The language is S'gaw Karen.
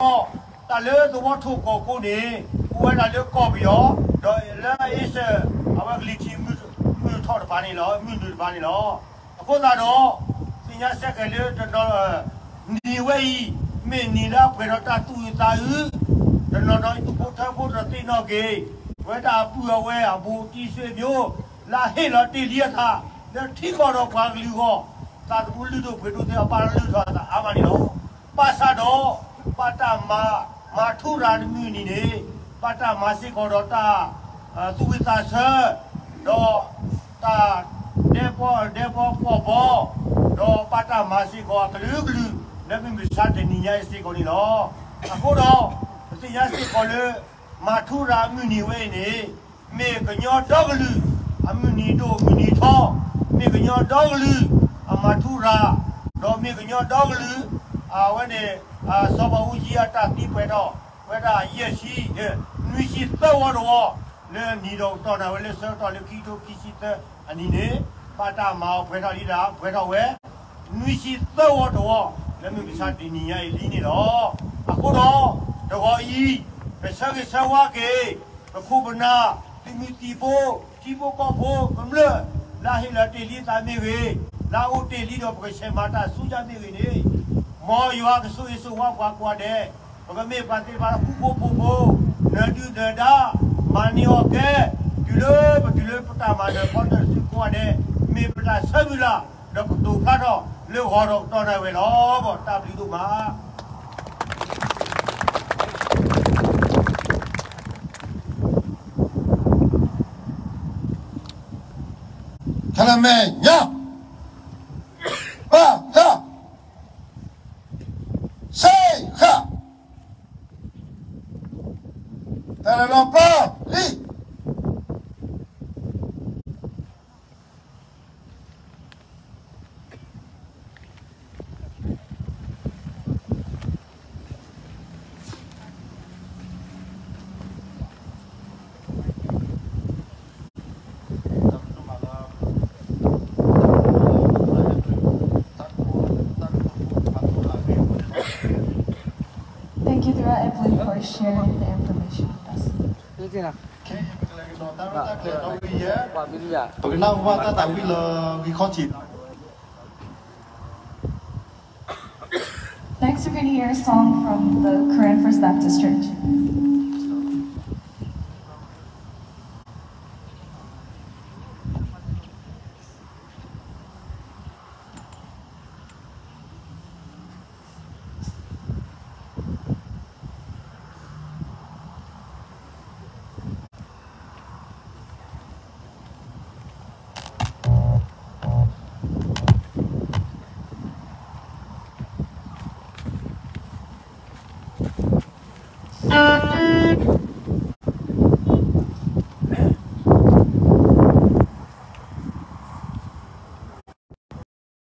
တၢ်လၢသဝီထိၣ်ကီၢ်ကိးန့ၣ် အိၣ်ဝဲဒၣ်လၢကီၢ်ပယီၤ ဒီးလၢအ့စၢၣ် အဝဲကလံၤထံးမုၢ်ထီၣ်တပၤန့ၣ်လီၤ, မုၢ်နုာ်တပၤန့ၣ်လီၤ. အဃိသတးဒီး သ့ၣ်ညါစ့ၢ်ကီးလၢတနီၤ နံၤဝဲအံၤ မ့ၢ်နံၤလၢအပှဲၤဒီးတၢ်သူၣ်အုးသးအုး, တနီၤနီၤအံၤ သူၣ်ဖိထၢဖိတသ့ၣ်နီၣ်က့ၤ ဝဲဒၣ်အပုၢ်အဝဲၢ်အဘူးတံၢ်ဆွေမျိုး လၢအဟ့ၣ်လီၤတ့ၢ်လံအသး လၢထံကီၢ်ဒီးပှၤကလုာ်အဂီၢ်, သးသမူလုၢ်ဒိၣ်ပှ့ၤဒိၣ်သ့ၣ်အပၢ်လုၢ်ထီၣ်အသးအါမးန့ၣ်လီၤ. ဘၣ်ဆၣ်ဒီး ဘၣ်တၢ်မၤ မၤထူရၤတမုၢ်နံၤန့ၣ် ဘၣ်တၢ်မၤစ့ၢ်ကီးဒီးတၢ် သူၣ်ဝံၣ်သးဆၢ ဒီးတၢ် ဒဲပီၢ်ဒဲပီၢ်ပီၢ်ပီၢ်, ဒီးဘၣ်တၢ်မၤစ့ၢ်ကီးအကလုာ်ကလုာ် လၢမုၢ်မဆါတနံၤညါအံၤစ့ၢ်ကီးန့ၣ်လီၤ. အဃိဒီး ပသ့ၣ်ညါစ့ၢ်ကီးလၢ မၤထူရၤအမုၢ်နံၤဝဲအံၤန့ၣ် မ့ၢ်ကညီဒီကလုာ် အမုၢ်နံၤဒိၣ်မုၢ်နံၤထီ, မ့ၢ်ကညီဒီကလုာ် အမၤထူရၤ, ဒီးမ့ၢ်ကညီဒီကလုာ် အဝဲန့ၣ် စီၤဘးအူကၠံအတၢ်သံပှဲၤထီၣ် ဝဲဒၣ်ယဲၢ်ဆံ နွံဆံသၢဝီတဝီ လၢနံၤဒီးကတီၢ်နၢ်ဝဲလၢဆၢကတီၢ်လၢခံကထိခံဆံသၢအနံၤန့ၣ် ဘၣ်တၢ်မၤအီၤပှဲၤထီၣ်လံဒၣ် ပှဲၤထီၣ်ဝဲ နွံဆံသၢဝီတဝီ လၢမုၢ်မဆါတနံၤညါအံၤလံန့ၣ်လီၤ. အဃိဒီး တဂီၤအံၤ ပဆၢဂ့ၤဆၢဝါက့ၤ ပခိၣ်ပနၢ် သုးမုၢ်သံၣ်ဘိ ထံဖိကီၢ်ဖိကမျၢၢ် လၢအဟ့ၣ်လီၤတ့ၢ်လံအသးမ့ၢ်ဂ့ၤ, လၢအအိၣ်တ့ၢ်လံဒီးပကဆဲးမၤတၢ်ဆူယၤမ့ၢ်ဂ့ၤန့ၣ်, မ်ယွၤကဆိၣ်ဂ့ၤဆိၣ်ဝါပှၤကိးဂၤဒဲး, ပကမ့ၢ်ပှၤသ့ၣ်တဖၣ်လၢဃူဃူဖိးဖိး, နၢၤဒုၣ်နၢၤဒါ, မၤန့ၢ်အီၣ်ကဲ, တုၤလၢပတုၤလၢပတၢ်မၤနၢၤခီတၢၢ်တစုကိးဂၤဒဲး, မ့ၢ်ပတၢ်ဆၢမုၢ်လၢ် ဒီးကတိၤဖျါထီၣ်လၢဂီၤဒီးကတီၢ်နၢ်ဝဲလီၤ. တၢ်ဘျုးဒိၣ်မး. ခလမဲာ်ညါ, ပၢ်သၢ, စ့ဃာ်, တၢ်လၢလီၤပျီလံ. Thank you, Thura Evelyn, for sharing the information with us. ပကနၢ်ဟူဘၣ်တၢ်သးဝံၣ်လၢဂံၢ်ခီၣ်ထံး. Next, we're going to hear a song from the Karen First Baptist Church.